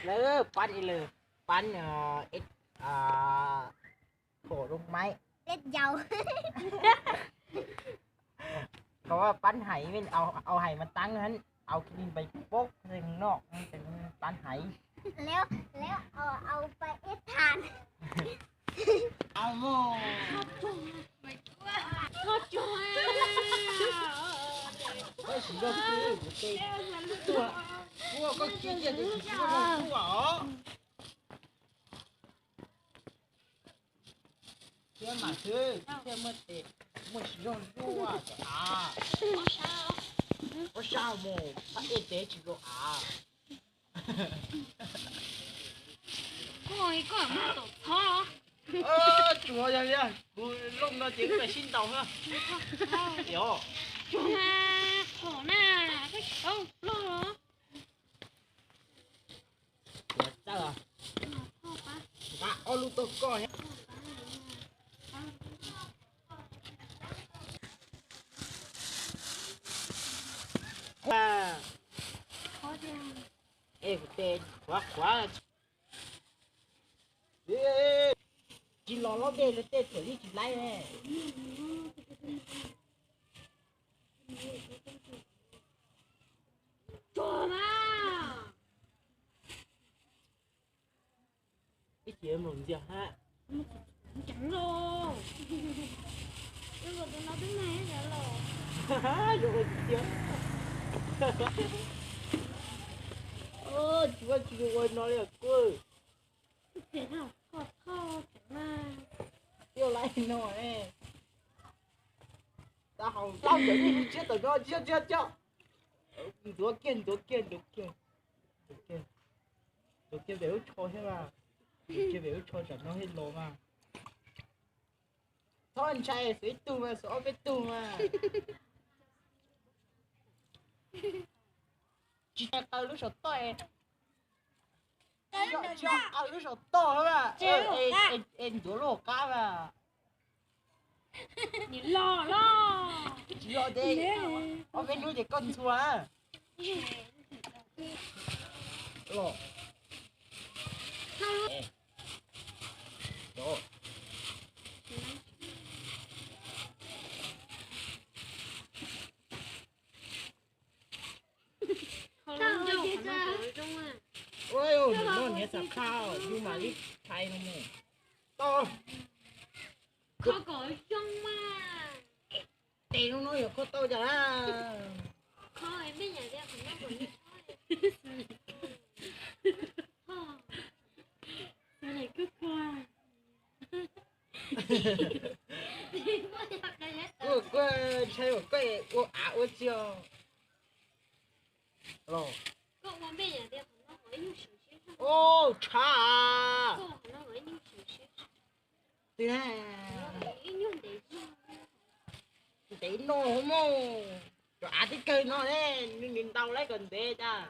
Lawv pab ib lwm, pab ib lwm, pab ib, a, khổ đúng máy. Tết giàu. Có pán hảy với ao, ao hảy mà tăng hơn, ao kinh bày bốc rừng nọ, tăng hảy. Léo, léo, ao, ao bay ít than. Ao mô. Có chỉ có cái, cái tua. Tua có kia kia thì chỉ có tua hả? Thiab mas xwb, thiab muaj tes, muaj tsis zoo zuaj cov av. Ua sao mus, fab ej tes tsis zoo av. Tsuav yog li, kuv looj no ces kuv pais sib ntaus na. Yog. Tsuav na, qhov na, koj tsis paub loj los. Txawj, nqa ob lub tuaj koj thiab. Es kuv tes qhuav qhuav, tsis los loj dej li tej txawm yeej tsis laib ne. Ib chim mus ntxias hab. Ceev los. Zoo tiag. Tsis ua tsis ua no li kuv. Tij laib no ne. Tau haus tau ntawm nej lub tsiab tawm no, tsiab tsiab tsiab. Ntxuav kiag, ntxuav kiag, ntxuav kiag. Ntxuav kiag, ntxuav kiag pem lub tsho thiab mas. Ntxuav kiag pem lub tsho tsam no thiaj los mas. Txhob ntshai, xuas ib tug mas, xuas ob peb tug mas. Tsis tas qaws lub saum toj. Tsis yog qaws lub saum toj mas. Es ntxuav lub hauv qab mas. Tsis yog, ob peb hnub ces koj ntxhua. Los. Ua, nws muaj niam xam khau, yus mam li thaiv no mus. Tau. Kho kom zoo mas. Tes no no yuav kho tau cas na. Kuv ntshai ua koj ua av ua tsi os. Ua tshav. Twg na? Ntev no mog. Cov av tib kawg no ne, nws ntau laib kom ntev cas.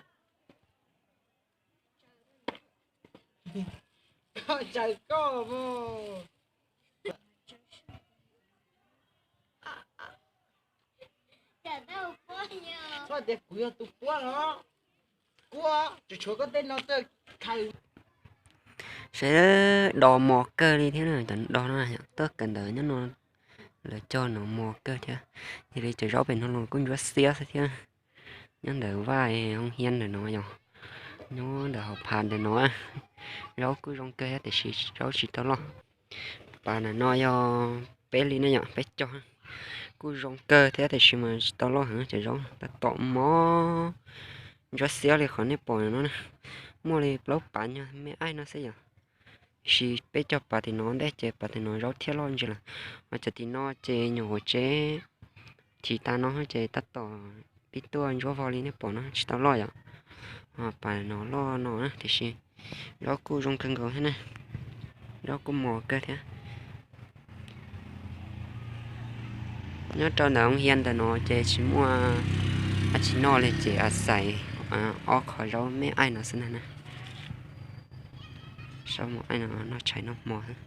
Koj tsaws koj mog. Txhob tias kuv yog tus puab no. Kuv tsuas tshuav koj tej no tuaj khaws. Saib, do mos kawg li thiab na, cov do no tuaj kawm ntawv nyob no, lawv cog no mos kawg thiab. Yog li cov zaub pem no los kuj ntsuab xiab xwb thiab. Nyob ntawm vaj hoob hiab ntawm no yog, nyob ntawm hauv phav ntawm no. Zaub kuj zoo kawg thiab tiam sis zaub tsis tau loj. Pas ntawm no yog peb li ne yom, peb cog. Kuj zoo kawg thiab tiam sis mas tsis tau loj heev, cov zaub tab tom mob ntsuab xiab li qhov nej pom no na. Muaj li plaub pas nyuag me aim no xwb yom. Tiam sis peb cog pas tim no ntej ces pas tim no zaub thiaj loj ntsis lawm. Ho cov tim no ces nyuam qhuav tseb chiv tas no ces tab tom pib tuaj ntsuab vog li nej pom no, tsis tau loj yom. Ho pas no loj no na, tiam sis zaub kuj zoo kawg nkaus thiab na. Zaub kuj mos kawg thiab. Nyob rau ntawm hoob hiab ntawm no ces tsis muaj dab tsi noj li ces a xais ob qho zaub me aim no xwb na. Zaub me aim no noj tshais noj hmo xwb.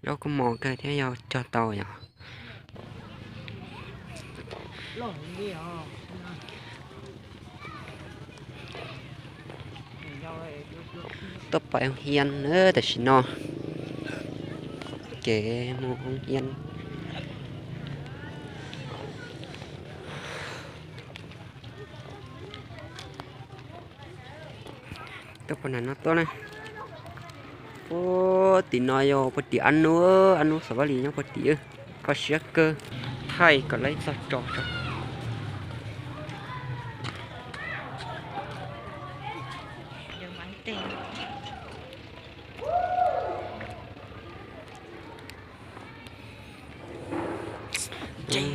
Zaub kuj mos kawg thiab, yog cog tau yom. Tuaj pais hoo hias na tam sim no. Kev mus hoo hias. Tuaj puag nram no tuaj na. Puag tim no yog puag tim Ab Nub, Ab Nub Xav Vaj Lis nyob puag tim. Kho siab kawg, thaij kom laib txog tso tso.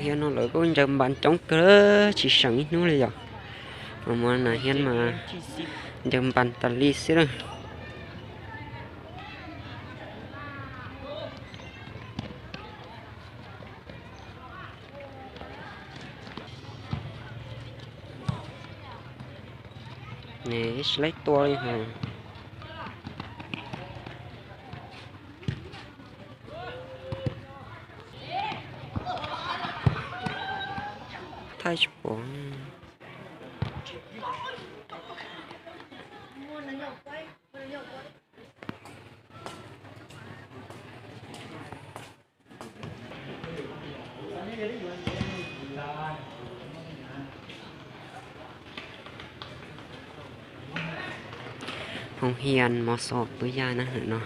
Yog no lawv kuj ntsaws npas coob kawg, tsis seem ib hnub li yom. Mas mus na hias mas ntsaws npas tas li xwb na. Ne tsis laib tua li hos. Thaij tsis pom. Hoo hias mov xos pub yaj na no.